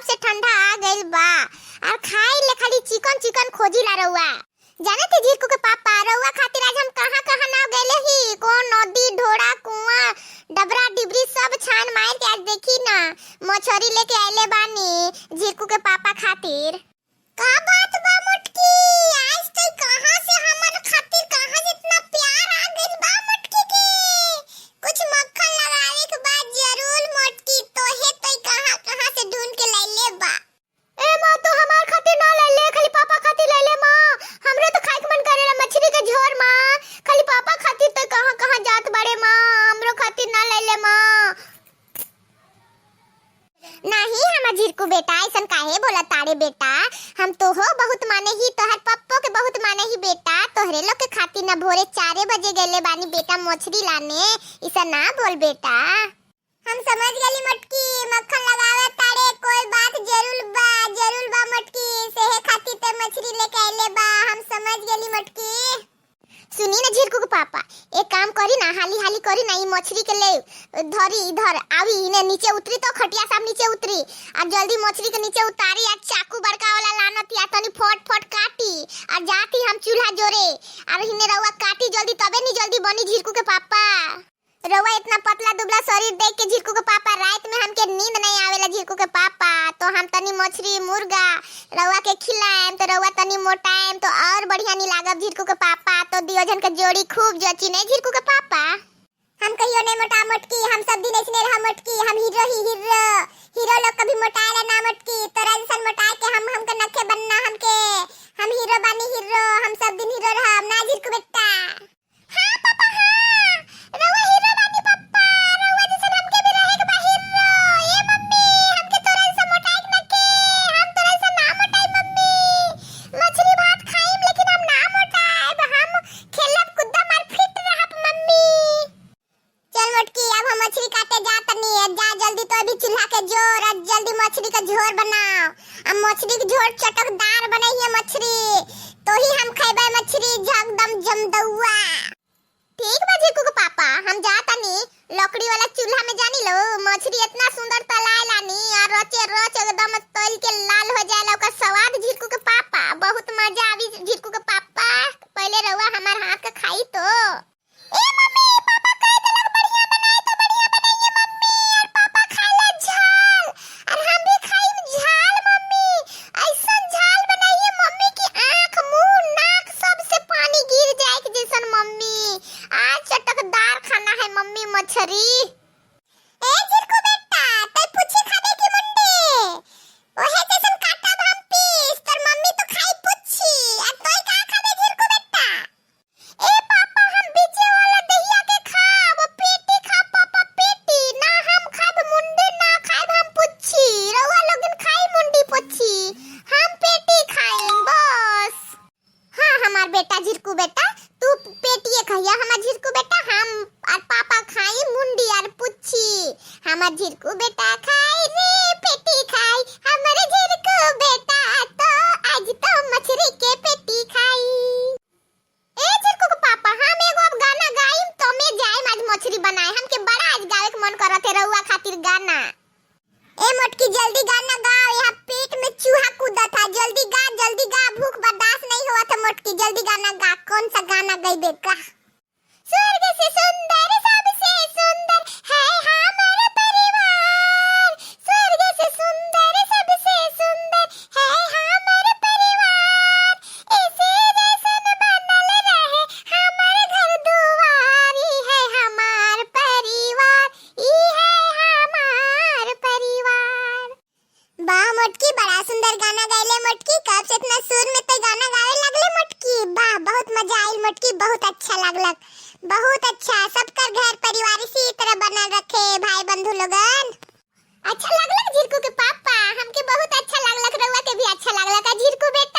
कब से ठंडा आ गइल बा और खाए ले खाली चिकन चिकन खोजी ला रउआ। जाने थे झिरकू के पापा, रउआ खातिर आज हम कहां कहां ना गइले ही, कौन नदी ढोड़ा कुआं डबरा डिबरी सब छान मार के आज देखी ना मछरी लेके आइले बानी झिरकू के पापा खातिर। का बात बा मोटकी, आज तो कहां से हमर खातिर कहां से इतना प्यार आ गइल बा मोटकी के? कुछ मक्खन लगावे के बाद जरूर मोटकी तोहे तो कहां कहां से ढूंढ के लाइले बा। ए मां, तो हमार खातिर ना लाइले, खाली पापा खातिर लाइले मां। हमरो तो खाए के मन करेला मछली के झोर मां, खाली पापा खातिर तो कहां कहां जात बाड़े मां, हमरो खातिर ना लाइले मां। नहीं हमार झिरकू बेटा, ऐसन काहे बोला तारे बेटा, हम तो हो बहुत माने ही, तोहर पप्पो के बहुत माने ही बेटा, तोहरे लोग के खातिर ना भोरे 4 बजे गए बानी बेटा मछली लाने, ऐसा ना बोल बेटा। हम समझ गली मटकी, मक्खन लगावे तारे, कोई बात जरूर बा, जरूर बा मटकी, सेहे खातिर ते मछली लेके आइले बा, हम समझ गली मटकी। सुनी ना झिरकू के पापा, एक काम करी ना, हाली हाली करी ना, ई मछली के ले धरी इधर आवी, इने नीचे उतरी तो खटिया साहब नीचे उतरी, आ जल्दी मछली के नीचे उतारी, आ चाकू बड़का वाला लानत या तनी फट फट काटी, आ जाती हम चूल्हा जोरे, और हिने रउआ काटी जल्दी तबे नी जल्दी बनी झिरकू के पापा। रउआ इतना पतला दुबला शरीर देख के झिरकू के पापा रात में हमके नींद नहीं आवेला झिरकू के पापा, तो हम तनी मछली मुर्गा रउआ के खिलाएम तो रउआ तनी मोटाएम तो और बढ़िया नी लागब झिरकू के पापा, तो दियो जन के जोड़ी खूब जची नहीं झिरकू के पापा। हम कहियो नहीं मोटा मोटकी, हम सब दिन ऐसने रह मोटकी, हम हीरो ही हीरो, हीरो लोग कभी मोटाएला ना मोटकी, तोरा जैसन मोटा के हम हमके नखे बनना, हमके हम हीरो बानी हीरो, हम सब दिन हीरो रहब ना झिरकू बेटा। हां पापा हां, रउआ हीरो बानी पापा, रउआ जैसन हमके भी रहे के बा हीरो। ए मम्मी, हमके तोरा जैसन मोटाए के नखे, हम तोरा जैसन ना मोटाई मम्मी, मछली भात खाइम लेकिन हम ना मोटाएब, हम खेलब कूदम और फिट रहब मम्मी। चल मोटकी, अब हम मछली काटे जा तनी, जा जल्दी तो अभी चूल्हा के जोर, और जल्दी मछली का झोर बनाओ, अब मछली के झोर चटकदार बनाइए मछली, तो ही हम खेबे मछली झकदम जमदुआ। ठीक बा झिरकू के पापा, हम जा तनी लकड़ी वाला चूल्हा में जानी लो, मछली इतना सुंदर तलाए लानी और रचे रच एकदम तल के लाल हो जाएला, ओकर स्वाद झिरकू के पापा बहुत मजा आवी झिरकू के पापा। पहले रउआ हमार हाथ का खाई तो। ए मम्मी, पापा कह देलक बढ़िया बनाए तो बढ़िया बनाइए मम्मी, और पापा खाला झाल और हम भी खाइम झाल मम्मी, ऐसन झाल बनाइए मम्मी की आंख मुंह नाक सब से पानी गिर जाए के जैसन मम्मी, आज चटकदार खाना है मम्मी मछली। ए झिरकू बेटा, तै पूछी खाबे की मुंडी, ओहे जैसन काटब हम पीस, तोर मम्मी तो खाई पुच्छी, और तोय का खाबे झिरकू बेटा? ए पापा, हम बीचे वाला दहिया के खाब, पेटी खा पापा पेटी, ना हम खाब मुंडी, ना खाब हम पुच्छी, रउआ लोगन खाई मुंडी पुच्छी, हम पेटी खाएम बस। हाँ हमार बेटा झिरकू बेटा, तू पेटिए खइया हमार झिरकू बेटा, हम और पापा खाई मुंडी और पुच्छी, हमार झिरकू बेटा खाई रे पेटी खाई, हमार झिरकू बेटा तो आज तो मछली के पेटी खाई। ए झिरकू के पापा, हम एगो अब गाना गाइम तो मैं जाइम आज मछली बनाए, हमके बड़ा आज गावे के मन करत है रउआ खातिर गाना। ए मोटकी जल्दी गाना गाओ, यहाँ पेट में चूहा कूदा था, जल्दी गा जल्दी गा, भूख बर्दाश्त नहीं हुआ था मोटकी, जल्दी गाना गा। कौन सा गाना गाइबे का? स्वर्ग से सुंदर सबसे सुंदर है हमारा परिवार, स्वर्ग से सुंदर सबसे सुंदर है हमारा परिवार, इसे जैसन बनल रहे हमारे घर दुआर, ई है हमार परिवार, ई है हमार परिवार। वाह मोटकी, बड़ा सुंदर गाना गाइले मोटकी, कब से इतना सुर में तो गाना गावे लगले मोटकी, वाह बहुत मजा आइल मोटकी, बहुत अच्छा लागलक, बहुत अच्छा। सबका घर परिवार इसी तरह बनल रखे भाई बंधु लोगन। अच्छा लागलक झिरकू के पापा, हमके बहुत अच्छा लागलक, रउआ के भी अच्छा लागलक झिरकू बेटा?